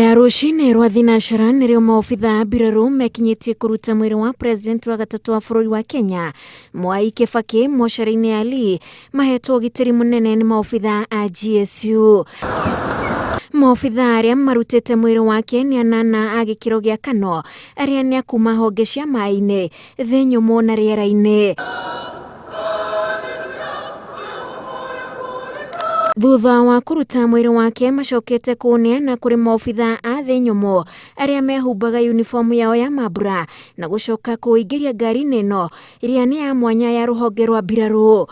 Ya rũcinĩ rwa thinacara nĩrĩo maobitha a mbirarũ mekinyĩtie kũruta mwĩrĩ wa president wa gatatũ wa bũrũri wa Kenya Mwai Kibaki mocarĩ-inĩ ya Lee mahetwo ũgitĩri mũnene nĩ maobitha a GSU. Maobitha arĩa marutĩte mwĩrĩ wake nĩ anana a gĩkĩro gĩa kano arĩa nĩ a kuma honge cia maĩ-inĩ, thĩ nyũmũ na rĩera-inĩ. Thutha wa kũruta mwĩrĩ wake macokete kũũneana kũrĩ maobitha a thĩ nyũmũ arĩa mehumbaga uniform yao ya mambura na gũcoka kũũingĩria ngari-inĩ ĩno ĩrĩa nĩ ya mwanya ya rũhonge rwa mbirarũ.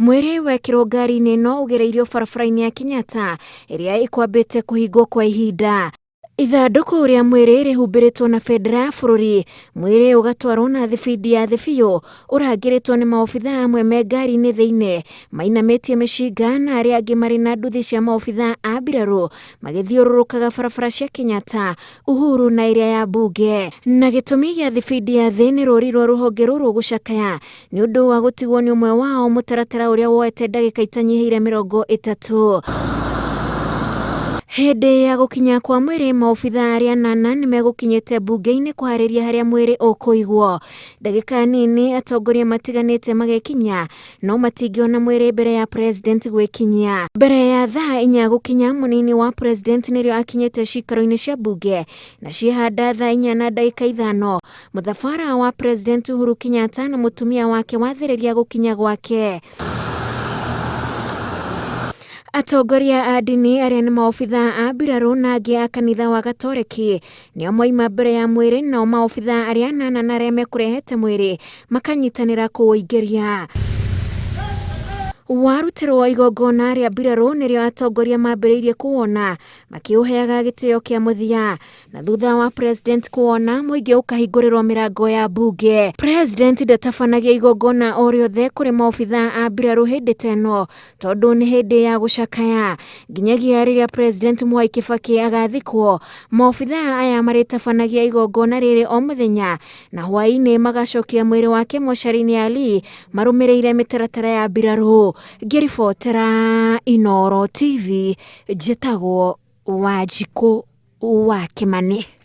Mwĩrĩ wekĩrwo ngari-inĩ ĩno ũgereirio barabara-inĩ ya Kenyatta ĩrĩa ĩkwambĩte kũhingwo kwa ihinda. Ithandũkũ rĩa mwĩrĩ rĩhumbĩrĩtwo na bendera ya bũrũri, mwĩrĩ ũgatwarwo na thibindi ya thĩ biũ, ũrangĩrĩtwo nĩ maobitha amwe me ngari-inĩ thĩinĩ, mainamĩtie mĩcinga na arĩa angĩ marĩ na nduthi cia maobitha a mbirarũ magĩthiũrũrũkaga barabara cia Kenyatta, Uhuru na ĩrĩa ya mbunge. Na gĩtũmi gĩa thibindi ya thĩ nĩ rũri rwa rũhonge rũrũ gũcakaya nĩ ũndũ wa gũtigwo nĩ ũmwe wao, mũtaratara ũrĩa woete ndagĩka itanyihĩire 30. Hĩndĩ ya gũkinya kwa mwĩrĩ, maobitha arĩa anana nĩ megũkinyĩte mbunge-inĩ kũharĩria harĩa mwĩrĩ ũkũigwo. Ndagĩka nini atongoria matiganĩte magekinya, no matingĩona mwĩrĩ mbere ya president gwĩkinyia. Mbere ya thaa 4 gũkinya, mũnini wa president nĩrĩo akinyĩte ciikaro-inĩ cia mbunge na ciĩhanda thaa 4:05 Mũthabara wa President Uhuru Kenyatta na mũtumia wake wathĩrĩria gũkinya gwake. Atongoria a ndini arĩa nĩ maobitha a mbirarũ na angĩ a kanitha wa Gatoreki nĩo moima mbere ya mwĩrĩ, nao maobitha arĩa anana na arĩa mekũrehete mwĩrĩ makanyitanĩra kũũingĩria. Warutĩrwo igongona rĩa mbirarũ nĩrĩo atongoria mambĩrĩirie kũwona makĩũheaga gĩtĩo kĩa mũthia. Na thutha wa president kuona mũingĩ ũkahingũrĩrwo mĩrango ya mbunge. President ndatabanagia igongona o rĩothe kũrĩ maobitha a mbirarũ hĩndĩ ta ĩno tondũ nĩ hĩndĩ ya gũcakaya. Nginyagia rĩrĩa President Mwai Kibaki agathikwo, maobitha aya marĩtabanagia igongona rĩrĩ o mũthenya na hwaĩ-inĩ magacokia mwĩrĩ wake mocarĩ-inĩ ya Lee marũmĩrĩire mĩtaratara ya mbirarũ. Ngĩribotera Inooro TV, njĩtagwo Wanjikũ wa Kĩmani.